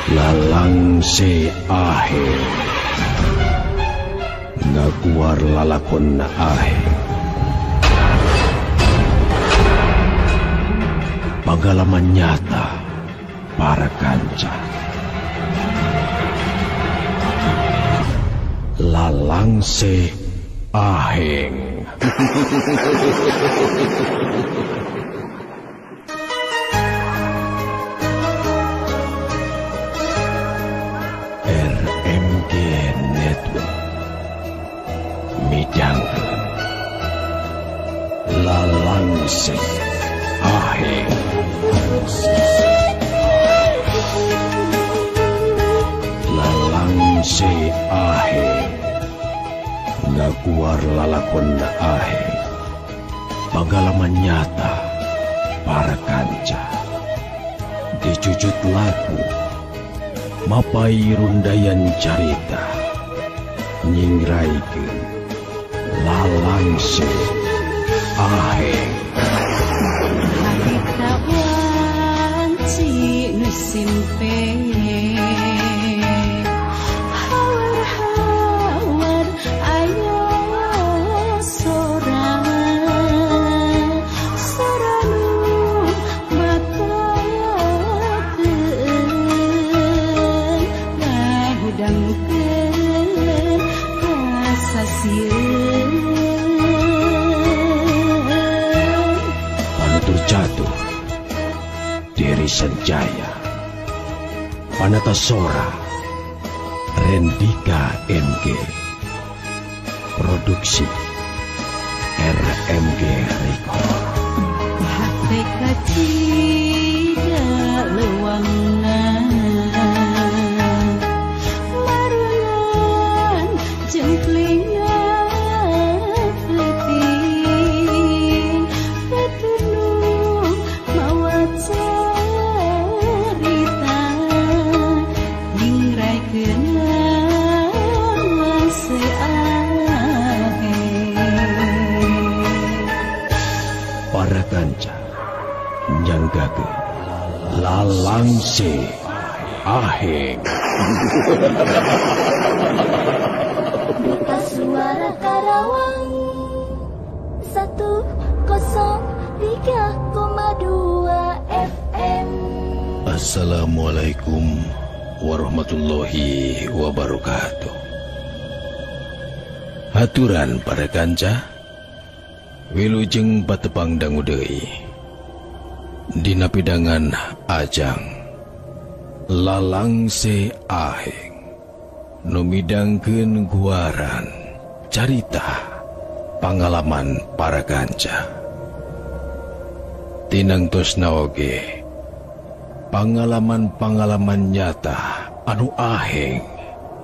Lalangse Aheng ngaguar lalakon na aheng. Pengalaman nyata para kanca. Lalangse Aheng. RMG Network midangkeun Lalangse Aheng. Lalangse Aheng ngaguar lalakon na aheng. Pengalaman nyata para kanca. Dicucut lagu mapai rundayan carita nyingraikeun Lalangse Aheng. Harita wanci nu simpeng, hawar-hawar ayo sora, sora nu bakayakeun, ngahudangkeun rasa sieun. Panutur jatuh Diri Sanjaya, Panata Sora Rendika MG, produksi RMG Record. Hate kacida leuwangna, marungan jengklingan peuting, petunung mawa carita ningraikeun lalangse aheng. Para kanca nyanggakeun Lalangse Aheng. Duta Suara Karawang 103,2 FM. Assalamualaikum warahmatullahi wabarakatuh. Haturan para kanca, wilujeng patepang dangu deui dina pidangan ajang Lalangse Aheng nu midangkeun guaran carita pangalaman para kanca. Tinangtosna oge pangalaman-pangalaman nyata anu aheng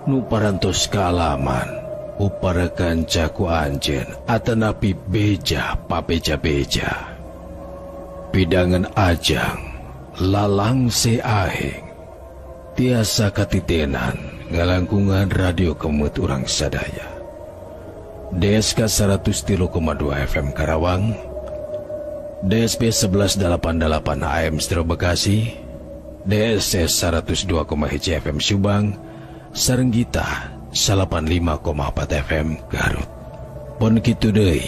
nu parantos kaalaman ku para kanca ku anjeun atanapi beja pabeja-beja. Pidangan ajang Lalangse Aheng tiasa katitenan ngalangkungan radio kemut urang sadaya. DSK 103,2 FM Karawang, DSP 1188 AM Stereo Bekasi, DSS 102,1 FM Subang, sareng Gita 85,4 FM Garut. Pon kitu deui,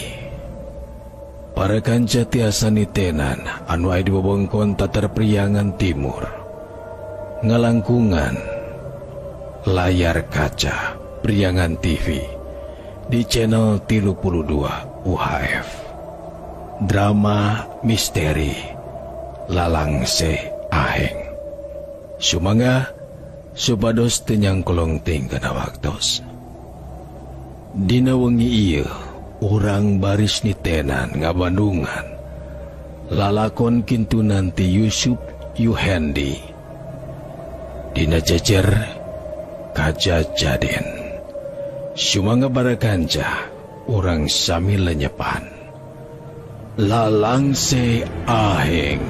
para kanca tiasa nitenan anu aya di wewengkon Tatar Priangan Timur, ngalangkungan layar kaca Priangan TV di channel 32 UHF. Drama misteri Lalangse Aheng. Sumangga supados teu nyangkolong ting kana waktos. Dina wengi ieu urang baris nitenan ngabandungan lalakon kintunan ti Yusuf Yuhendi dina jejer Kajajaden. Sumangga para kanca urang sami lenyepan Lalangse Aheng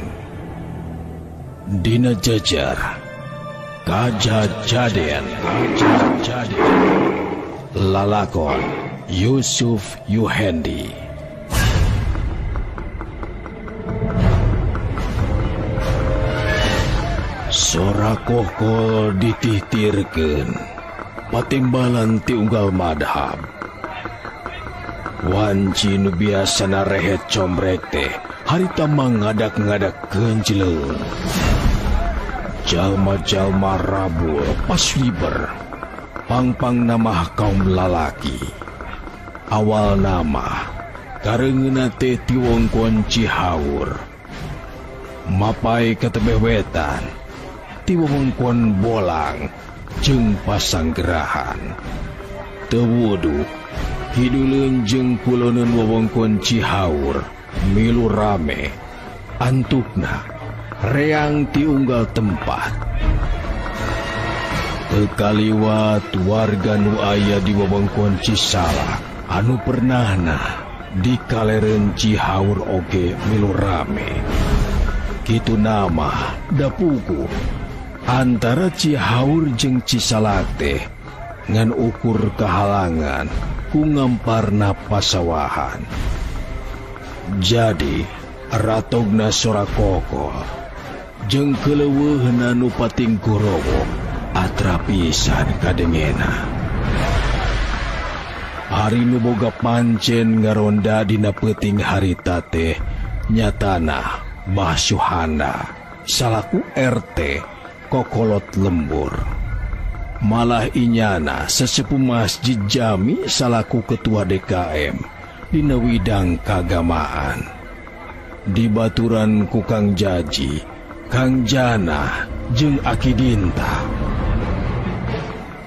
dina jejer Kajajaden. Lalakon Yusuf Yuhendi. Sora kohkol ditihtirkeun patimbalan ti unggal madhab. Wanci nu biasana rehet combrek teh harita mangadak-ngadak jeleung. Jalma-jalma rabul pas liber, pangpang namah kaum lalaki. Awal nama kareungeuna teh ti wongkon Cihaur. Mapai ka tebeh wetan ti wewengkon Bolang jeung Pasanggerahan. Teu wuduh hiduleun jeung kuloneun wewengkon Cihaur milu rame antukna reang ti unggal tempat. Teu kaliwat warga nu aya di wewengkon Cisalak anu pernahna di kalereun Cihaur oge milu rame. Kitu nama dapuku antara Cihaur jeung Cisalak teh ngan ukur kahalangan ku ngamparna pasawahan. Jadi ratogna sora kokol jeung keleuweuhna nu pating gorowok atra pisan kadengena. Ari nu boga pancen ngaronda dina peuting harita teh nyatana Bah Suhanda salaku RT kokolot lembur. Malah inyana sesepuh Masjid Jami salaku ketua DKM dina widang kagamaan. Dibaturan ku Kang Jaji, Kang Jana jeung Aki Dinta.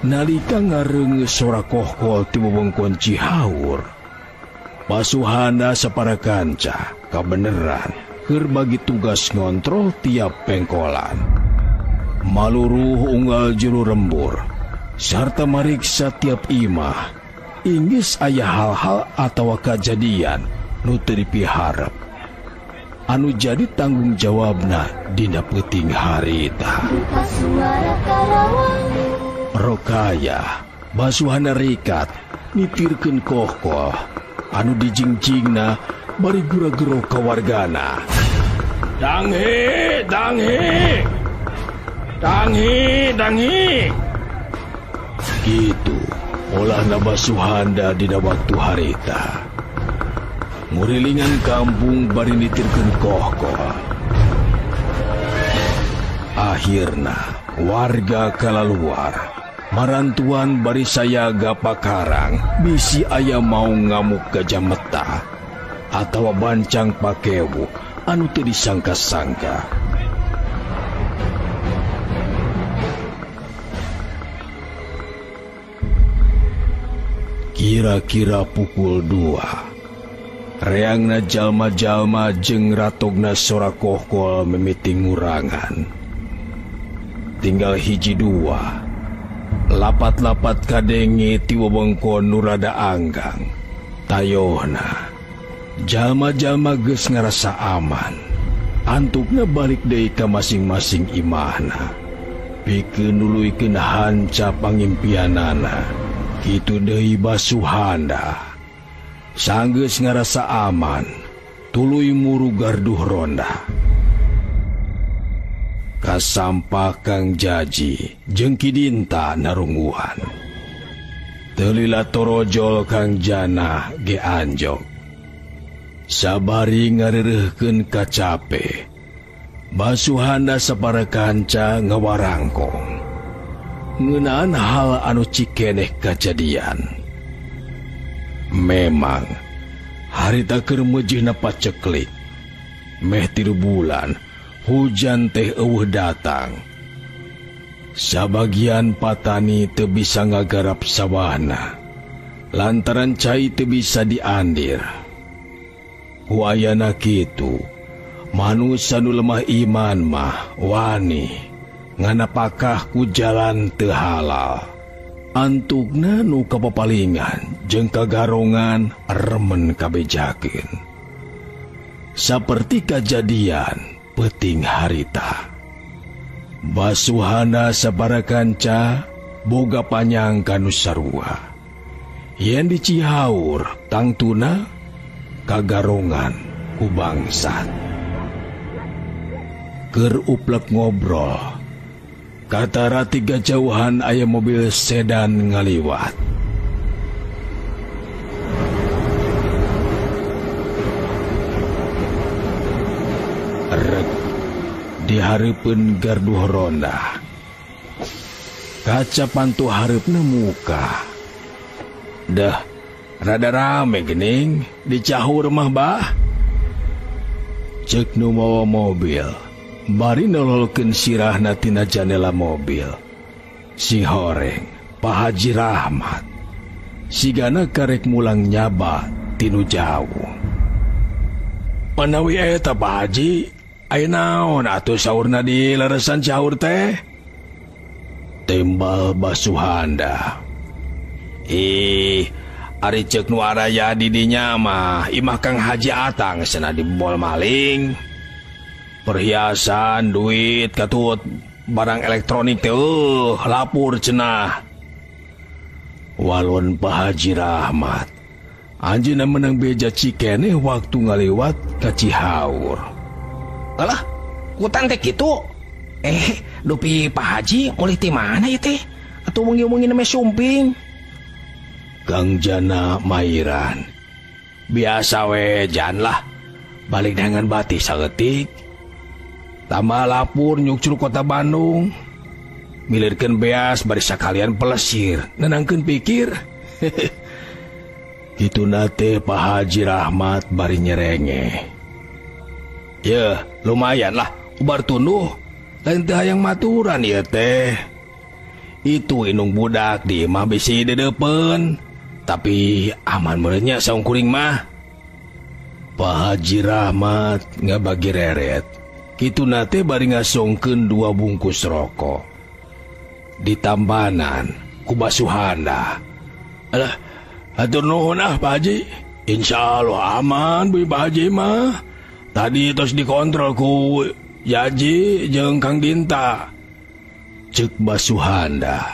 Nalika ngareungeus sora kohkol ti wewengkon Cihaur, Pasuhanda sapara kanca kabeneran keur bagi tugas ngontrol tiap pengkolan. Maluruh unggal juru rembur sarta mariksa tiap imah inggis aya hal-hal atawa kajadian nu teu dipiharep anu jadi tanggung jawabna dina peuting harita. Rokaya Basuhana rikat nitirkeun kohkoh anu dijingjingna bari gura-gero ka wargana. Danghe, danghe, danghe, danghe. Gitu olahna Basuhanda dina waktu harita. Ngurilingan kampung bari nitirkeun kohkoh. Akhirna warga kalaluar marantuan bari sayaga pakarang bisi aya mau ngamuk gajah meta atawa bancang pakewu anu teu disangka-sangka. Kira-kira pukul 2, reangna jalma-jalma jeung ratogna sora kohkol mimiti ngurangan. Tinggal hiji dua, lapat-lapat kadenge ti wewengkon nu rada anggang. Tayohna, jalma-jalma geus ngarasa aman. Antukna balik deui ka masing-masing imahna. Pikeun nuluykeun hanca pangimpianana. Kitu deui Basuhanda. Sanggeus ngarasa aman, tuluy muru garduh ronda. Kasampa Kang Jaji jeung Ki Dinta narungguhan. Teu lila torojol Kang Jana ge anjog. Sabari ngareureuhkeun kacape, Basuhanda sapara kanca ngawarangkong ngeunaan hal anu cikeneh kajadian. Memang harita keur meujeuhna paceklik. Meh 3 bulan hujan teh eueuh datang. Sabagian patani teu bisa ngagarap sawahna lantaran cai teu bisa diandir. Ku ayana kitu, manusa nu lemah iman mah wani nganapakah ku jalan teu halal. Antukna nu kapapalingan jeung kagarongan remen kabejakeun. Saperti kajadian peuting harita. Basuhana sabara kanca boga panyangka nu sarua. Yen di Cihaur tangtuna kagarongan ku bangsat. Keur uplek ngobrol, Katara tiga jauhan aya mobil sedan ngaliwat. Rek dihareupeun gardu ronda. Kaca pantu hareupna muka. Dah rada rame gening di Cahur mah bah. Cek nu mawa mobil bari nololkeun sirahna tina janela mobil. Sing horeng Pak Haji Rahmat sigana karek mulang nyaba tinu jauh. Manawi eta Pak Haji, aya naon atuh saurna di leresan Cahur teh? Tembal Basuhanda. Ih, ari ceuk nu araya di dinya mah imah Kang Haji Atang cenah dibol maling. Perhiasan, duit, katut, barang elektronik teh lapur cenah. Walon Pak Haji Rahmat anjeunna menang beja cikeneh waktu ngaliwat ka Cihaur. Alah, kutan teh kitu. Dupi Pak Haji mulih ti mana ieu teh? Atuh wengi-wengi meh sumping. Kang Jana Mairan. Biasa we jan lah. Balik dengan batik saeutik. Tambah lapur nyukcur kota Bandung. Milirkeun beas bari sakalian pelesir, nenangkeun pikir. Kitu nate Pak Haji Rahmat bari nyerenge. Yeuh, lumayan lah ubar tunduh. Lain teh hayang maturan ieu teh. Itu inung budak di imah bisi dedepeun. Tapi aman meureunnya saung kuring mah. Pak Haji Rahmat ngabagi reret. Kitu nate bari ngasongkeun 2 bungkus rokok. Ditambanan ku Basuhanda. Alah, hatur nuhun ah Pak Haji. Insyaallah aman bu Pak Haji mah. Tadi tos dikontrol ku Yaji jeung Kang Dinta. Ceuk Basuhanda.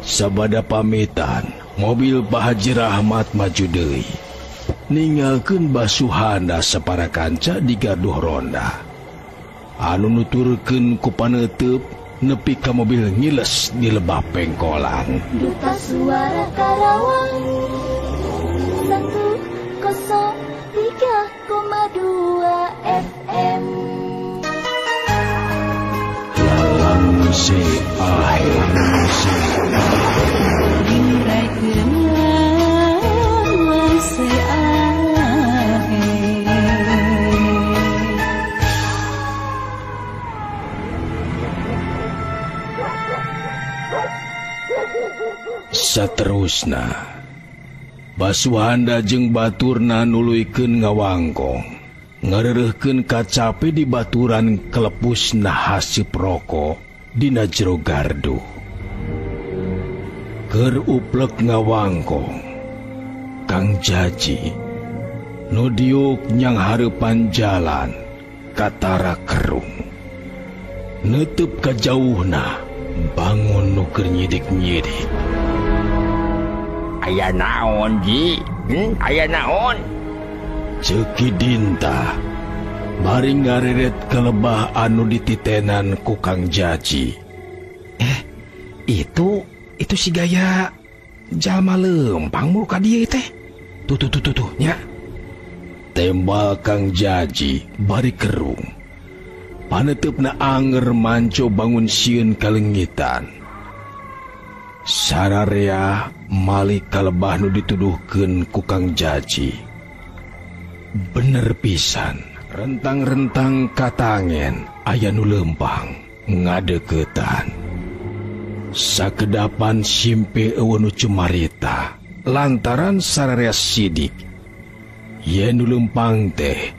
Sabada pamitan, mobil Pak Haji Rahmat maju deui. Ninggalkeun Basuhanda sapara kanca di gardu ronda. Anu nuturkeun ku paneuteub nepi ka mobil ngiles di lebah pengkolan. Duta Suara Karawang 103,2 FM. Lalangse akhir Saterusna Basuhanda jeung baturna nuluykeun ngawangkong, ngareureuhkeun kacape di baturan kelepusna haseup rokok dina jero gardu. Keur uplek ngawangkong, Kang Jaji nu diuk nyang hareupan jalan katara kerung. Neuteub ka jauhna bangun nu keur nyidik-nyidik. Aya naon Ji? Aya naon? Ceuki Dinta bari ngareret ka lebah anu dititenan ku Kang Jaji. Itu si gaya jalma leumpang mulu ka dieu teh. Tuh tuh tuh tuh tuh nya. Tembal Kang Jaji bari kerung. Paneuteup anger manco bangun sieun kalengitan. Sararea malik kalebah nu dituduhkeun ku Kang Jaji. Bener pisan, rentang-rentang katangen aya nu leumpang ngadeuketan. Sakedapan simpe eueuh nu cumarita lantaran sararea sidik. Yen nu leumpang teh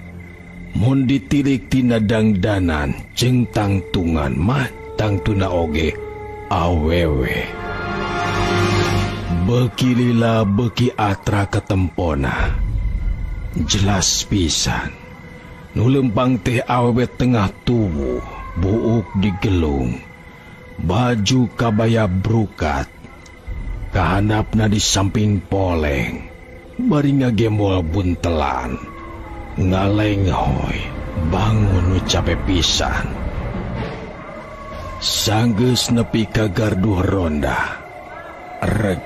mun ditilik tina dangdanan jeung tangtungan mah tangtuna oge awewe. Beki lila beki atra ketempona. Jelas pisan nu leumpang teh awewe tengah tubuh, buuk digelung, baju kabaya brukat, kahandapna di samping poleng, bari ngagembol buntelan, ngalenghoy bangun nu cape pisan. Sanggeus nepi ka gardu ronda. Reg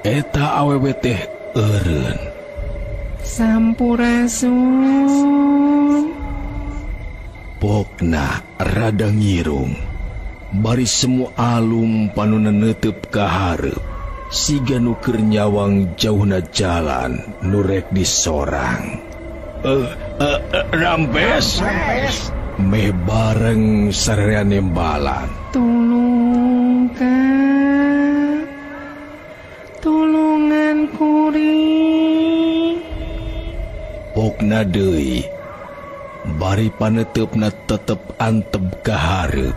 eta awewe teh eureun. Sampurasun. Pokna rada ngirung. Bari semu alum panuna neuteub ka hareup. Siga nu keur nyawang jauhna jalan nu rek disorang. Rampes. Meh bareng sararea nembalan. Tulung ka, tulungan kuring. Pokna deui, bari paneuteup tetep antep ka hareup.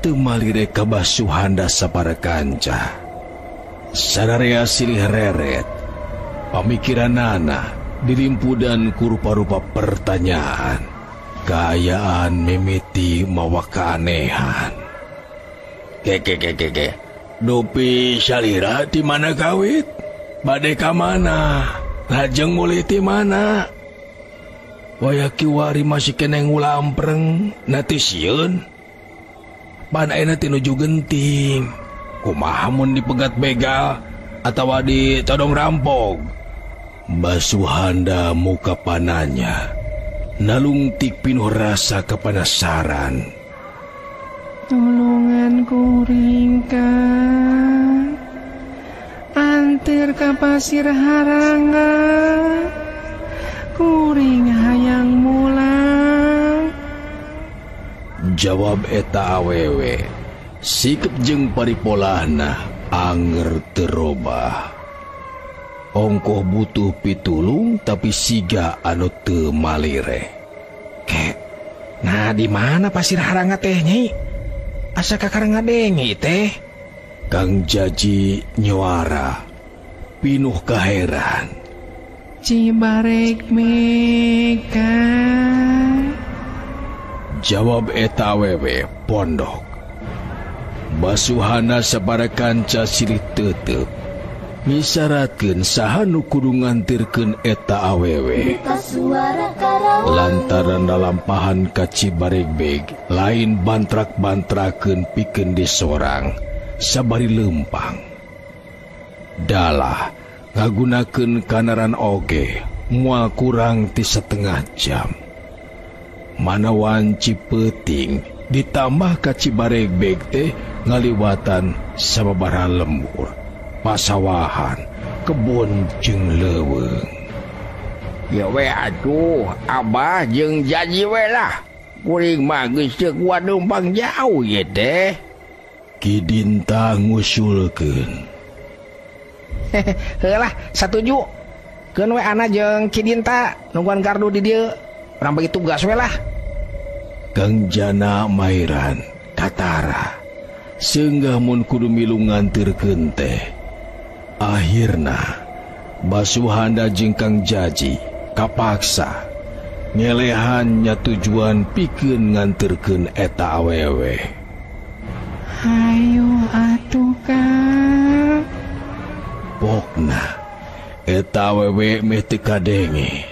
Teu malire ka Basuhanda sapara kanca. Sararea silih reret, pamikiranana dilimpudan ku rupa-rupa pertanyaan. Kaayaan mimiti mawa keanehan. Keke. Dupi salira di mana kawit? Bade ka mana? Lajeng mulih ti mana? Waya kiwari masih keneh ngulampreng, nati sieun. Pan ayeuna teh nuju genting. Kumaha mun dipegat begal atawa ditodong rampok? Basuhanda muka pananya. Nalungtik pinuh rasa kepanasaran. Tulungan kuring ka, antir ka pasir haranga, kuring hayang mulang. Jawab eta awewe, sikep jeung paripolahna anger terobah. Ongkoh butuh pitulung tapi siga anu teu malire. Kek, nah di mana pasir haranga teh nyai? Asa kakara ngadenge teh? Kang Jaji nyuara pinuh kaheran. Cibarek meka. Jawab eta awewe pondok. Basuhana sabara kanca silih teuteub. Misaratkeun saha nu kudu ngantirkeun eta awewe. Lantaran lalampahan ka Cibaregbeg lain bantrak-bantrakeun pikeun disorang sabari leumpang. Dalah ngagunakeun kanaran oge moal kurang ti setengah jam. Mana wanci peuting ditambah ka Cibaregbeg teh ngaliwatan sababaraha lembur, pasawahan, kebon jeung leuweung. Ya we atuh, abah jeung Jaji we lah. Kuring mah geus teu kuat leumpang jauh ye teh. Ki Dinta ngusulkeun. Heulah, satuju. Keun we ana jeung Ki Dinta nungguan gardu di dieu. Urang bagi tugas we lah. Kang Jana mairan katara. Seunggah mun kudu milu ngantirkeun teh. Akhirna Basuhanda jeung Kang Jaji kapaksa ngelehan nya tujuan pikeun ngantirkeun eta awewe. Hayu atuh Kang. Pokna eta awewe meh teu kadenge.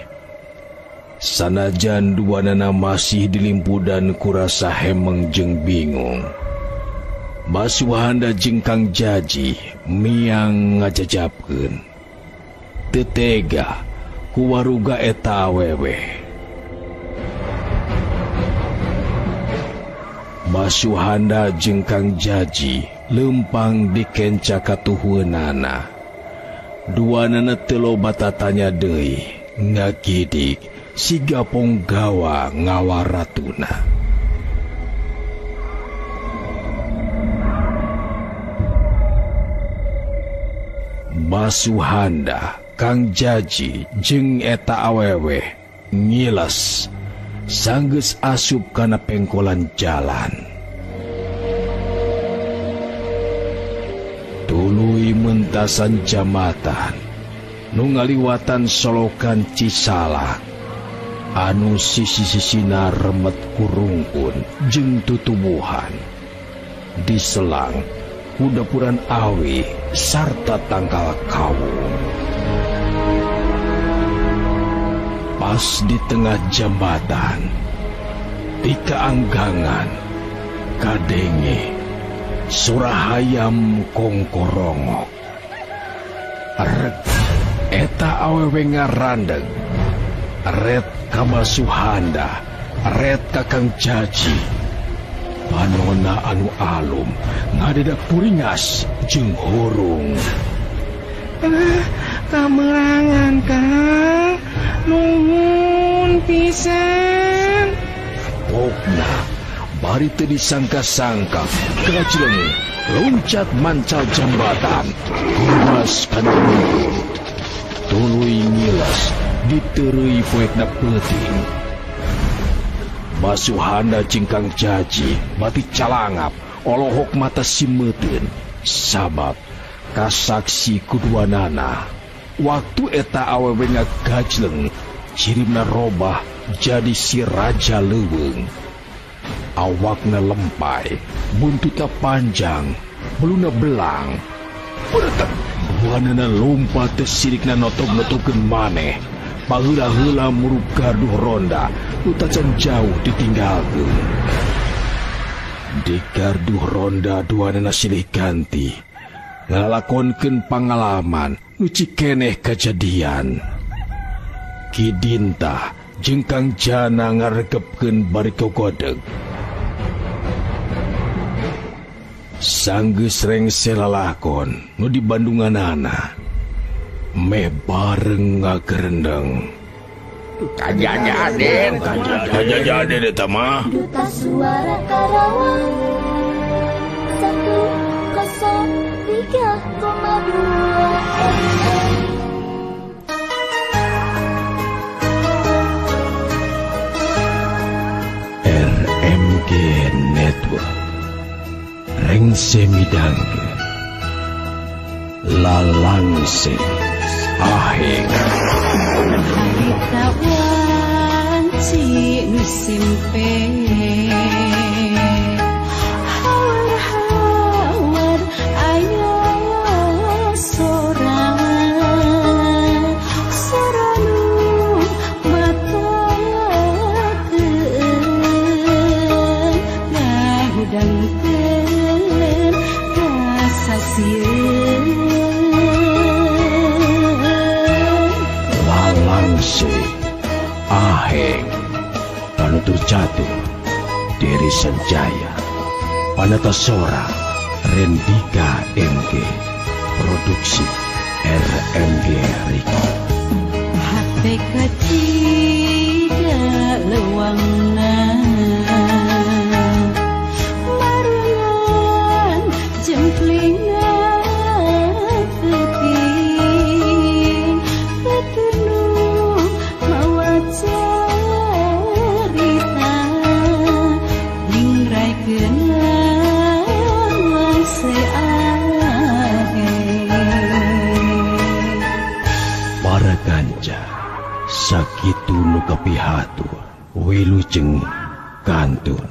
Sanajan duanana masih dilimpudan kurasa hemeng jeung bingung. Basuhanda jeung Kang Jaji miang ngajajapkeun. Teu tega ku waruga eta awewe. Basuhanda jeung Kang Jaji leumpang dikenca katuhueunana. Duanana teu loba tatanya deui, ngagidik siga ponggawa ngawaratuna. Basuhanda, Kang Jaji jeung eta awewe ngiles sanggeus asup kana pengkolan jalan. Tuluy mentasan jambatan nu ngaliwatan solokan Cisalak anu sisi-sisina remet kurungkun jeung tutubuhan diselang ku dapuran awi sarta tangkal kawung. Pas di tengah jambatan, di keanggangan, Kadenge sora hayam kongkorongok. Rek eta awewe ngarandeg. Ret ka Masuhanda, ret ka Kang Jaji. Panona anu alum ngadedak puringas jeung hurung. Kamerangan Kang, nuhun pisan. Pokna bari teu disangka-sangka kajleng loncat mancal jambatan gumas kana luhur. Tuluy ngilas diteureuy poekna peuting. Masuhanda jeung Kang Jaji bati calangap olohok mata simeuteun sabab kasaksi kuduanana. Waktu eta awewe ngagajleng cirimna robah jadi si raja leuweung. Awakna lempai, buntutna panjang, beluna belang. Pertek buanana lompat teh sirikna notog-notogkeun maneh. Paheula-heula murub garduh ronda nu tacan jauh ditinggalkeun. Di garduh ronda duanana silih ganti ngalakonkeun pangalaman nu cikeneh kajadian. Ki Dinta jeung Kang Jana ngaregepkeun bari kogodeg. Sanggeus rengse lalakon nu di Bandunganana meh bareng ngagerendeng. Kajajaden, kajajaden eta mah. Duta Suara Karawang 103,2 FM. RMG Network rengse midangkeun lalangse aheng. Harita wanci nu simpe hawar-hawar aya sora sora nu matakeun ngahudangkeun rasa sieun. Lalangse aheng panutur catur Deri Sanjaya, panata sora Rendika MG, produksi RMG Record. Hate kacida leuwangna maruyan jemplingan peuting petunu mawa carita ningraikeun lalangse aheng. Para kanca sakitu nu kapihatur wilujeng kantun.